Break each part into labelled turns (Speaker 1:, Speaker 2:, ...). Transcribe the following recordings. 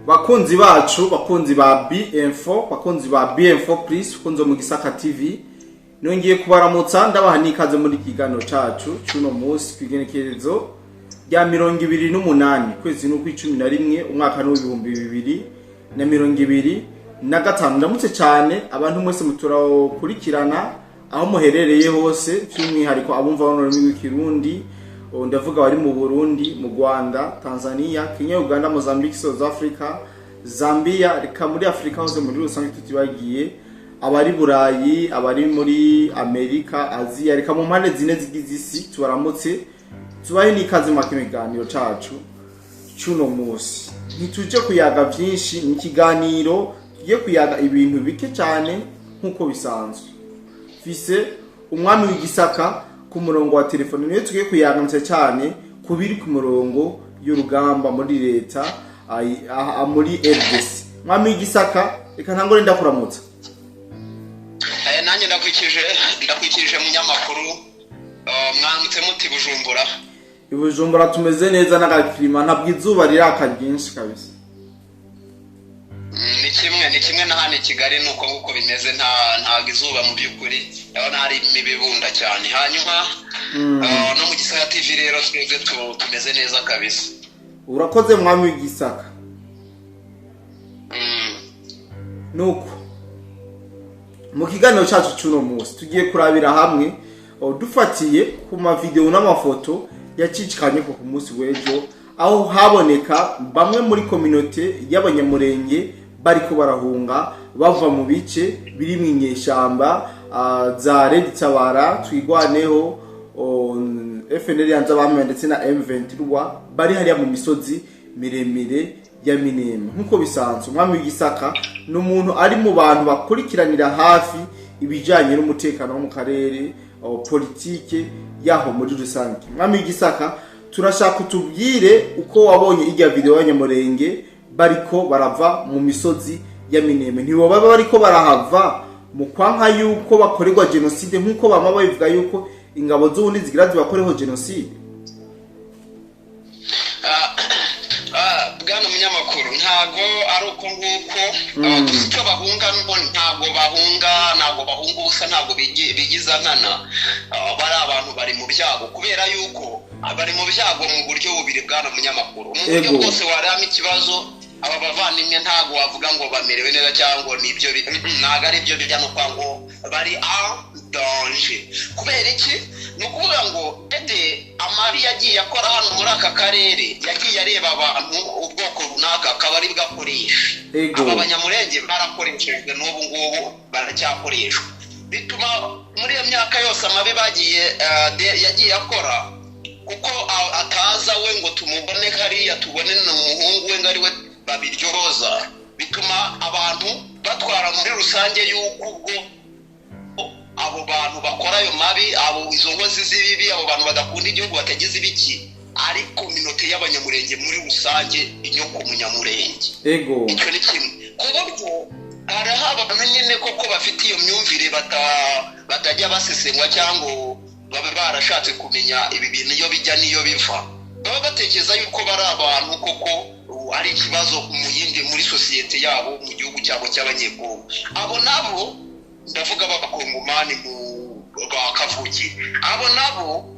Speaker 1: Bakunzi bacu, bakunzi ba B-Info, bakunzi ba B-Info Plus, bakunzi bo mu Gisaka TV, nongeye kubaramutsa, ndabaha n'ikaze muri kiganiro cacu c'uno munsi kw'igenekerezo rya 28 kwezi n'ukw'icumi na rimwe, umwaka n'2025. Ndamutse cyane abantu mwese muturakurikirana aho muherereye hose, by'umwihariko abumva bano rurimi rw'Ikirundi. Oh, ndavuga bari mu Burundi, mu Rwanda, Tanzania, Kenya, Uganda, Mozambique, South Africa, Zambia, reka muri Afurika hose muri rusange, tutibagiye abari Burayi, abari muri Amerika, Aziya, reka mu mpande zine zigize isi. Tubaramutse, tubahe n'ikaze mu kiganiro cacu c'uno munsi. Ntituje kuyaga vyinshi, ni ikiganiro tugiye kuyaga ibintu bike cyane nk'uko bisanzwe. Mfise umwami w'Igisaka ku murongo wa telefone, niyo tugiye kuyaga cyane ku biri ku murongo y'urugamba muri leta muri RDC. Mwami w'Igisaka, reka ntangore ndakuramutsa.
Speaker 2: Nanjye ndakwikije, munyamakuru. Mwaramutse muti Bujumbura?
Speaker 1: I Bujumbura tumeze neza n'agakirima, ntabwo izuba riraka ryinshi kabisa.
Speaker 2: Ni kimwe na hano i Kigali, ni uko nguko bimeze. Ntabwo izuba mu by'ukuri, ndabona hari imibibunda cyane. Hanyuma no mu Gisaka TV rero twebwe tumeze neza kabisa.
Speaker 1: Urakoze, mwami w'Igisaka. Nuko mu kiganiro cyacu cy'uno munsi tugiye kurabira hamwe, dufatiye ku mavideo n'amafoto yacicikanye ko ku munsi w'ejo, aho haboneka bamwe muri communauté y'Abanyamurenge bariko barahunga bava mu bice biri mu inyeshamba za Red Tabara, Twigwaneho, FNL yanze abami ndetse na M23, bari hariya mu misozi miremire ya Minembwe. Nk'uko bisanzwe, umwami w'Igisaka ni umuntu ari mu bantu bakurikiranira hafi ibijyanye n'umutekano wo mu karere, politike yaho muri rusange. Umwami w'Igisaka, turashaka utubwire uko wabonye irya video y'Abanyamurenge bariko barava mu misozi ya Minembwe. Ntiboba bariko barahava mu kwanka yuko bakorerwa jenoside, nk'uko bama babivuga yuko ingabo z'ubundi zigira zibakoreho jenoside?
Speaker 2: Bwana munyamakuru, ntago ari uko nguko. Gusa icyo bahunga ntabwo bahunga ubusa, ntabwo bigiza nkana. Bari abantu bari mu byago, kubera yuko bari mu byago mu buryo bubiri, bwana munyamakuru. Mu buryo bwose waramo ikibazo, aba bavandimwe ntabwo wavuga ngo bamerewe neza cyangwa ngo nibyo, ntabwo ari byo bijya no kwa ngo bari en danger. Kubera iki? Ni ukuvuga ngo ede amabi yagiye akora hano muri aka karere, yagiye areba abantu ubwoko runaka akaba ari bwo akoresha. Aba Banyamurenge barakoreshejwe, n'ubu ngubu baracyakoreshwa. Bituma muri iyo myaka yose amabi bagiye yagiye akora, kuko ataza we ngo tumubone hariya, tubone ni umuhungu we ngo ari we babiryoza, bituma abantu batwara muri rusange y'uko ubwo abo bantu bakora ayo mabi, abo izo nkozi z'ibibi, abo bantu badakunda igihugu, batagize ibiki, ari communauté y'Abanyamurenge muri rusange, inyoko munyamurenge. Icyo ni kimwe. Ku buryo hariho abantu nyine koko bafite iyo myumvire, batajya basesengwa cyangwa babe barashatse kumenya ibi bintu iyo bijya n'iyo biva, baba batekereza yuko bari abantu koko ari ikibazo mu yindi muri sosiyete yabo, mu gihugu cyabo cy'Abanyekongo. Abo nabo ndavuga b'Abakongomani mu ba kavukire, abo nabo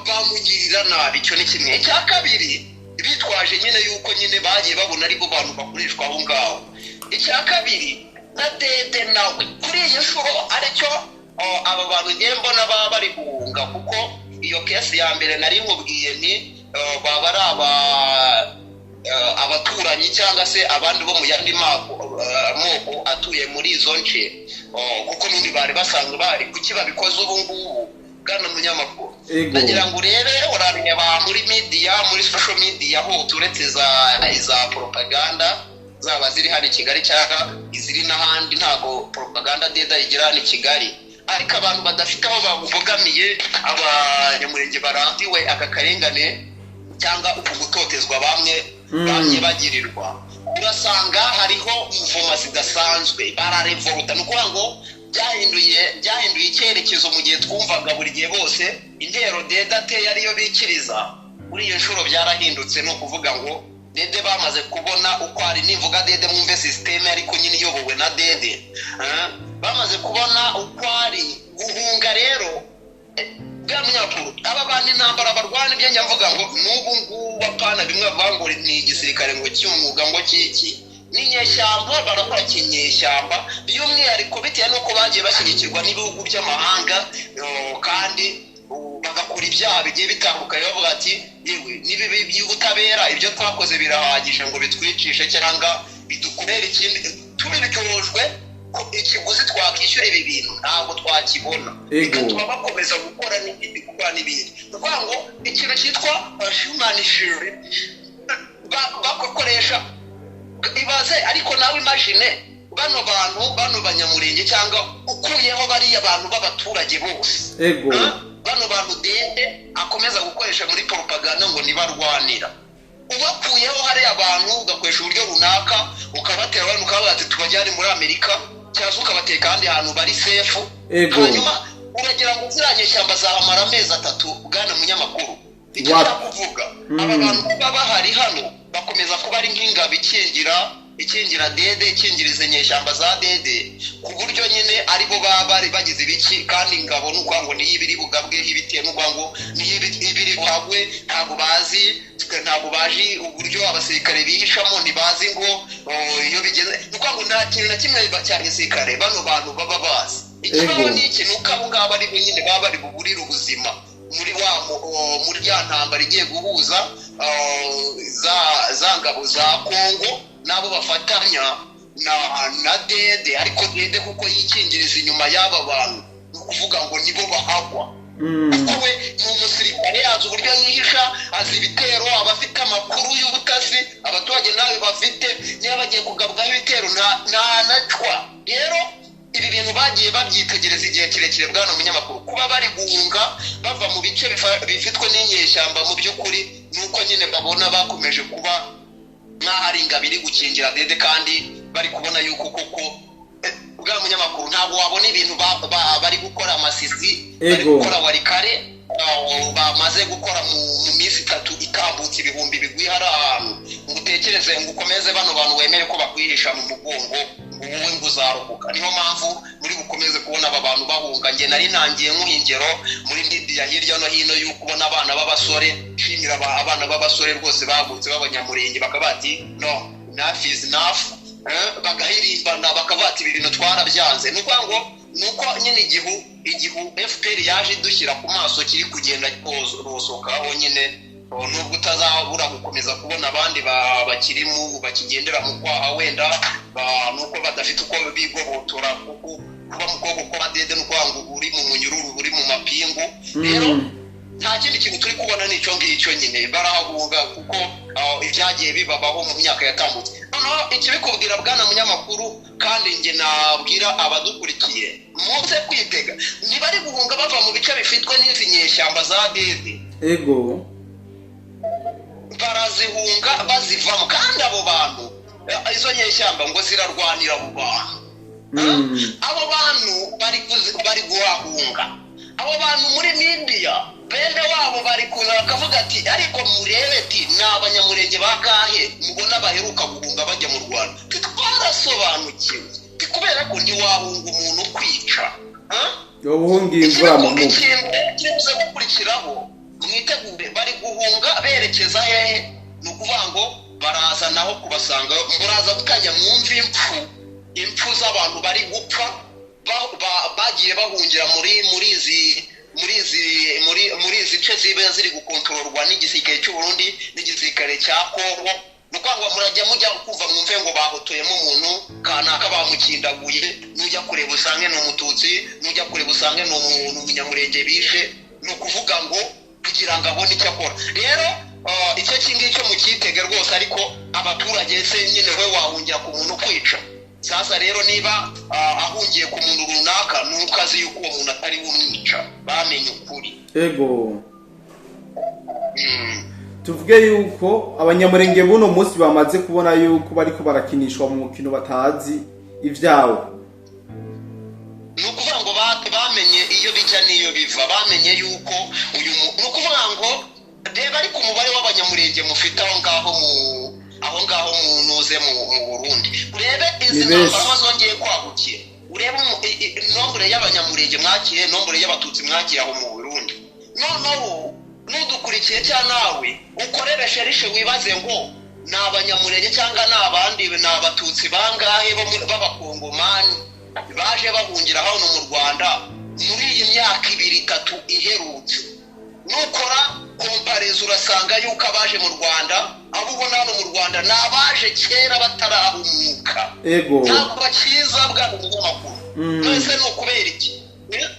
Speaker 2: bamugirira nabi. Icyo ni kimwe. Icya kabiri, bitwaje nyine yuko nyine bagiye babona aribo bantu bakoreshwa aho ngaho. Icya kabiri, na Dede nawe kuri iyi nshuro aricyo aba bantu ngiye mbona baba bari guhunga, kuko iyo case ya mbere nari nkubwiye ni baba ari aba abaturanyi cyangwa se abandi bo mu yandi moko atuye muri izo nce, kuko n'undi bari basanzwe bari. Kuki babikoze ubu ngubu, bwana munyamakuru? Ndagira ngo urebe, urareba muri media, muri social media hose, uretse za propaganda zaba ziri hano i Kigali cyangwa iziri n'ahandi. Ntabwo propaganda deda igira hano i Kigali, ariko abantu badafite aho babogamiye, Abanyamurenge barambiwe aka karengane cyangwa uku gutotezwa bamwe bamwe bagirirwa, urasanga hariho mouvement zidasanzwe, bararevoluta. Ni ukuvuga ngo byahinduye icyerekezo. Mu gihe twumvaga buri gihe bose intero deda ateye ariyo bikiriza, kuri iyo nshuro byarahindutse. Ni ukuvuga ngo Dede bamaze kubona uko ari. Nivuga dede mwumve système, ariko nyine iyobowe na dede. Bamaze kubona uko ari guhunga rero, bwa munyamakuru, aba bantu intambara barwana, ibyo njya mvuga ngo n'ubu ngubu apana bimwe bavuga ngo ni igisirikare ngo cy'umwuga, ngo cy'iki, ni inyeshyamba, barakora kinyeshyamba, by'umwihariko bitewe n'uko bagiye bashyigikirwa n'ibihugu by'amahanga, kandi bagakora ibyaha bigiye bitandukanye, bavuga ati: "Yewe, n'ibibi by'ubutabera, ibyo twakoze birahagije ngo bitwicishe cyangwa bidukorere ikindi, tubiryojwe ko ikiguzi twakishyura ibi bintu ntabwo twakibona." Bigatuma bakomeza gukora n'ibindi, gukora n'ibindi. Ni ukuvuga ngo ikintu cyitwa human shield bakoresha, ibaze ariko nawe, imagine bano bantu, bano Banyamurenge, cyangwa ukuyeho bariya bantu b'abaturage bose. Bano bantu dede akomeza gukoresha muri propaganda ngo nibarwanira, ubakuyeho hariya abantu, ugakoresha uburyo runaka, ukabatera abantu, ukabavuga ati: "Tubajyane muri Amerika", cyangwa se ukabateka ahandi hantu bari safe. Hanyuma uragira ngo ziriya nyeshyamba zahamara amezi 3, bwana munyamakuru? Icyo
Speaker 1: Wapi?
Speaker 2: nshaka kuvuga, aba bantu kuba bahari hano, bakomeza kuba ari nk'ingabo ikingira dede, ikingira izi nyeshyamba za dede, ku buryo nyine aribo baba bari bagize ibiki. Kandi ingabo ni ukuvuga ngo niyo ibiri bugabweho ibitero, ni ukuvuga ngo niyo ibiri buhagwe. Ntabwo bazi, ntabwo bazi uburyo abasirikare bihishamo, ntibazi ngo, oh, iyo bigeze, ni ukuvuga ngo nta kintu na kimwe cya gisirikare bano bantu baba bazi. Ikibazo ni iki? Ni uko abo ngabo ari bo nyine baba bari buburire ubuzima muri wa muri ya ntambara igiye guhuza, oh, za ngabo za Kongo n'abo bafatanya na dede. Ariko dede kuko yikingiriza inyuma y'aba bantu, ni ukuvuga ngo nibo bahagwa, kuko we ni umusirikare, azi uburyo yihisha, azi ibitero, aba afite amakuru y'ubutasi abaturage nawe bafite. Niba bagiye kugabwaho ibitero, nta nacwa. Rero ibi bintu bagiye babyitegereza igihe kirekire, bwana munyamakuru. Kuba bari guhunga bava mu bice bifitwe n'inyeshyamba, mu by'ukuri ni uko nyine babona bakomeje kuba nk'aho ari ingabo iri gukingira dede, kandi bari kubona yuko koko, bwa munyamakuru, ntabwo wabona ibintu bari gukora Amasisi, bari gukora Walikale, bamaze gukora mu minsi 3 itambutse, ibihumbi bigwiye hari ahantu, ngo utekereze ngo ukomeze bano bantu wemere ko bakwihisha mu mugongo, ngo wowe ngo uzarokoka. Niyo mpamvu muri bukomeze kubona aba bantu bahunga. Njye nari ntangiye nkuha ingero muri media hirya no hino y'uko ubona abana b'abasore, nshimira abana b'abasore rwose bahagurutse b'Abanyamurenge, bakaba bati: "No, enough is enough." Bagahirimbana, bakavuga ati: "Ibi bintu twarabyanze." Ni ukuvuga ngo ni uko nyine igihu FPR yaje idushyira ku maso kiri kugenda rosokaho nyine. Nubwo utazabura gukomeza kubona abandi bakiri mu bakigendera mu kwaha, wenda nuko badafite uko bigobotora, kuko kuba mu kuboko kwa dede ni ukuvuga ngo uri mu munyururu, uri mu mapingu. Rero nta kindi kintu turi kubona, ni icyo ngicyo nyine, barahunga kuko ibyagiye bibabaho mu myaka yatambutse. Noneho ikibikubwira, bwana munyamakuru, kandi njye nabwira abadukurikiye, muze kwitega, ntibari guhunga bava mu bice bifitwe n'izi nyeshyamba za dede. Barazihunga bazivamo, kandi abo bantu, izo nyeshyamba ngo zirarwanira abo bantu. Abo bantu bari guhahunga, abo bantu muri media, bene wabo bari kuza bakavuga ati: "Ariko murebe," ati: "ni Abanyamurenge bangahe mubona baheruka guhunga bajya mu Rwanda?" Twarasobanukiwe, kubera ko ntiwahunga umuntu kwica.
Speaker 1: Ubuhungiye imvura mu muvu.
Speaker 2: Ikintu kibuze gukurikiraho, mwitegure, bari guhunga berekeza hehe? Ni ukuvuga ngo baraza naho kubasanga, muraza gutangira mwumve impfu z'abantu bari gupfa, bagiye bahungira muri izi nce ziba ziri gukontororwa n'igisirikare cy'u Burundi n'igisirikare cya Kongo. Ni ukuvuga ngo murajya mujya kumva mwumve ngo bahotoyemo umuntu kanaka, bamukindaguye. Nujya kureba usange ni Umututsi, nujya kureba usange ni Umunyamurenge bishe. Ni ukuvuga ngo kugira ngo abone icyo akora. Rero icyo ngicyo mukitege rwose. Ariko abaturage se nyine, we wahungira ku muntu kwica? Sasa rero niba ahungiye ku muntu runaka, ni uko azi yuko uwo muntu atari we umwica, bamenye ukuri.
Speaker 1: Tuvuge yuko Abanyamurenge buno munsi bamaze kubona yuko bariko barakinishwa mu mukino batazi ivyawo.
Speaker 2: Ni ukuvuga ngo bamenye iyo bijya n'iyo biva, bamenye yuko uyu ni ukuvuga ngo reba ariko umubare w'Abanyamurenge mufite aho ngaho mu Aho ngaho mu ntuze mu Burundi, urebe izi
Speaker 1: Ni benshi.
Speaker 2: ntambara aho zongeye kwagukira, urebe nombre y'Abanyamurenge mwakiye, nombre y'Abatutsi mwakiye aho mu Burundi. Noneho nudukurikiye cyangwa nawe ukore recherche, wibaze ngo ni Abanyamurenge cyangwa ni abandi, ni Abatutsi bangahe b'Abakongomani baje bahungira hano mu Rwanda muri iyi myaka 2, 3 iherutse. Nukora comparaison, urasanga yuko abaje mu Rwanda, abo ubona hano mu Rwanda, ni abaje kera batarahumuka. Ntabwo bakiza, bwa umunyamakuru. None ni ukubera iki? Eh?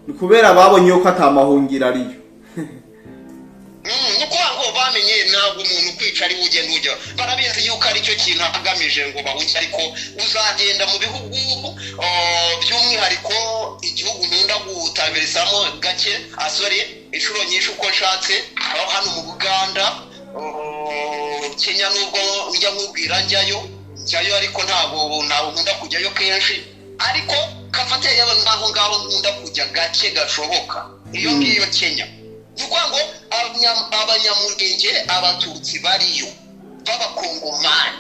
Speaker 1: Ni kubera babonye yuko atamahungiro ariyo.
Speaker 2: Ni ukuvuga ngo bamenye ntabwo umuntu kwica ari we ugenda ujya, barabizi yuko aricyo kintu agamije ngo bahunge. Ariko uzagenda mu bihugu, by'umwihariko igihugu nkunda gutabirisamo gake, asore inshuro nyinshi uko nshatse, aho hano mu Buganda, Kenya, nubwo njya nkubwira njyayo, ariko ntabwo nkunda kujyayo kenshi, ariko kafatiye yewe nk'aho ngaho nkunda kujya gake gashoboka, iyo ngiyo Kenya. Ni ukuvuga ngo Abanyamurenge, Abatutsi bariyo b'Abakongomani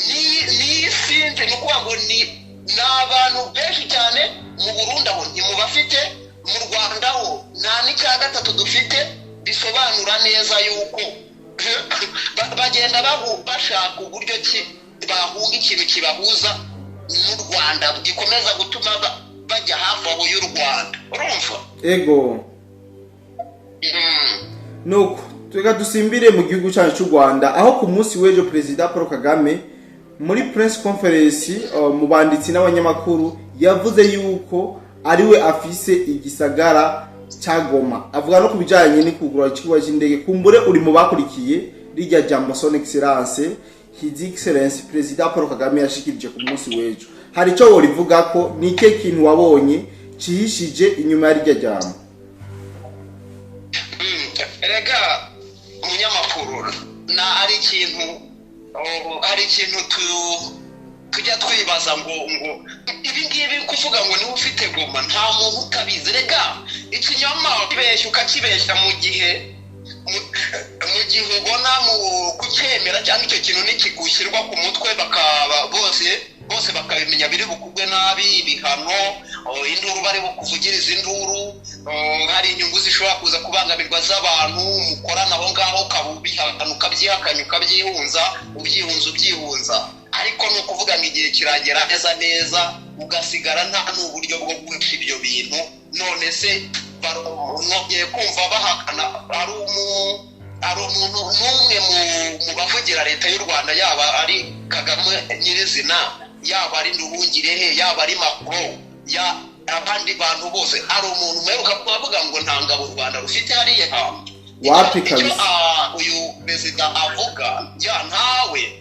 Speaker 2: ni isinzi. Ni ukuvuga ngo ni abantu benshi cyane. Mu Burundi aho ntimubafite, mu Rwanda ho nta n'icya gatatu dufite. Bisobanura neza yuko bagenda bashaka uburyo ki bahunga ikintu kibahuza n'u Rwanda, gikomeza gutuma bajya hafi aho y'u Rwanda, urumva?
Speaker 1: Ego. Nuko reka dusimbire mu gihugu cyacu cy'u Rwanda, aho ku munsi w'ejo Perezida Paul Kagame muri press conference mu banditsi n'abanyamakuru yavuze yuko ariwe afise igisagara cya Goma, avuga no ku bijyanye n'ikugura ikibuga cy'indege. Kumbure uri mu bakurikiye rirya jambo Son Excellence, His Excellence Perezida Paul Kagame yashikirije ku munsi w'ejo. Hari icyo worivuga ko ni ikihe kintu wabonye cihishije inyuma ya rirya jambo?
Speaker 2: Erega umunyamakuru, na hari ikintu tujya twibaza ngo ibi ngibi kuvuga ngo niba ufite Goma, nta muntu utabizi. Rega ikinyoma ukibeshya, ukakibeshya mu gihe ubona mu kucyemera cyangwa icyo kintu nikigushyirwa ku mutwe, bakaba bose bakabimenya, biri bukugwe nabi, ibihano, induru, bari bukuvugiriza induru, hari inyungu zishobora kuza kubangamirwa z'abantu mukorana aho ngaho, ukaba ubihakana, ukabyihakanya, ukabyihunza, ubyihunza, ubyihunza. Ariko ni ukuvuga ngo igihe kiragera neza neza ugasigara nta n'uburyo bwo guhisha ibyo bintu. None se mwongeye kumva bahakana? Hari umuntu n'umwe mu bavugira leta y'u Rwanda, yaba ari Kagame nyirizina, yaba ari Nduhungirehe, yaba ari Macron, ya abandi bantu bose, hari umuntu uheruka kubavuga ngo nta ngabo u Rwanda rufite hariya hantu?
Speaker 1: Wapi.
Speaker 2: Icyo
Speaker 1: Kabisa.
Speaker 2: Uyu perezida avuga ya ntawe.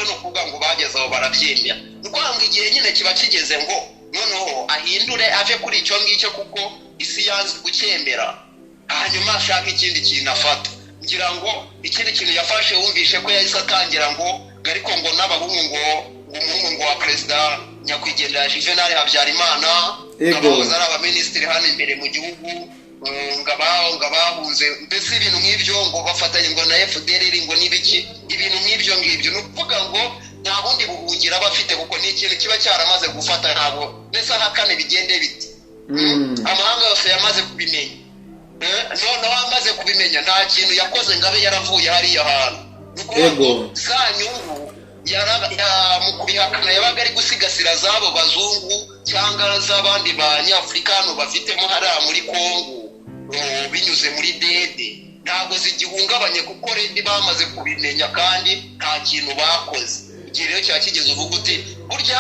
Speaker 2: Ni ukuvuga ngo bageze aho barabyemera. Ni ukuvuga ngo igihe nyine kiba kigeze ngo noneho ahindure, ave kuri icyo ngicyo, kuko isi yanze kucyemera, hanyuma ashaka ikindi kintu afata. Ngira ngo ikindi kintu yafashe, wumvishe ko yahise atangira ngo ariko ngo n'abahungu, ngo umuhungu ngo wa perezida nyakwigendera Juvenal Habyarimana, abahoze ari abaminisitiri hano imbere mu gihugu, ngo abahunze, mbese ibintu nk'ibyo, ngo bafatanye ngo na FDLR, ngo n'ibiki, ibintu nk'ibyo ngibyo. Ni ukuvuga ngo nta bundi buhungiro aba afite, kuko ni ikintu kiba cyaramaze gufata. Ntabwo mbese ahakane bigende biti amahanga yose yamaze kubimenya. Noneho amaze kubimenya, nta kintu yakoze ngo abe yaravuye hariya hantu. Ni ukuvuga ngo za nyungu mu kubihakana yabaga ari gusigasira z'abo bazungu cyangwa z'abandi banyafurika hano bafitemo hariya muri Kongo, binyuze muri dede, ntabwo zigihungabanye, kuko already bamaze kubimenya kandi nta kintu bakoze. Igihe rero kiba kigeze uvuga uti burya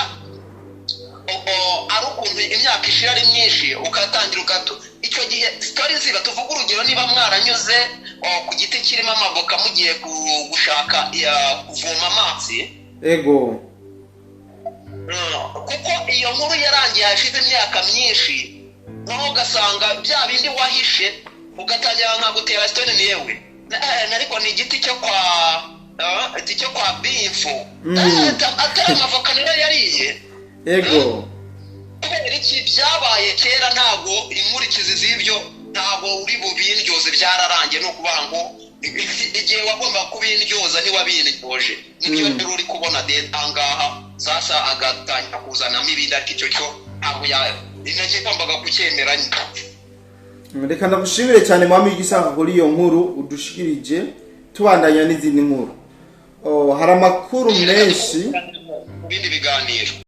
Speaker 2: ari ukuntu imyaka ishira ari myinshi, ugatangira ukatu icyo gihe story ziba. Tuvuga urugero, niba mwaranyuze ku giti kirimo amavoka mugiye gushaka kuvoma amazi, kuko iyo nkuru yarangiye hashize imyaka myinshi, noneho ugasanga bya bindi wahishe ugatangira nka gutera story ni yewe ariko ni igiti cyo kwa bimfu. Atari amavoka niyo yariye. Kubera iki? Byabaye kera, ntabwo inkurikizi z'ibyo ntabwo uri bubindyoze, byararangiye. Ni ukuvuga ngo Igihe wagomba kubindyoza ntiwabindyoje. Nibyo rero uri kubona de ahangaha sasa agatangira kuzanamo ibindi, ariko icyo cyo ntabwo nagombaga kucyemera nyine.
Speaker 1: Reka ndagushimire cyane, Mwami w'Igisaka, kuri iyo nkuru udushikirije. Tubandanya n'izindi nkuru. Oh, hari amakuru menshi.
Speaker 2: Mu bindi biganiro.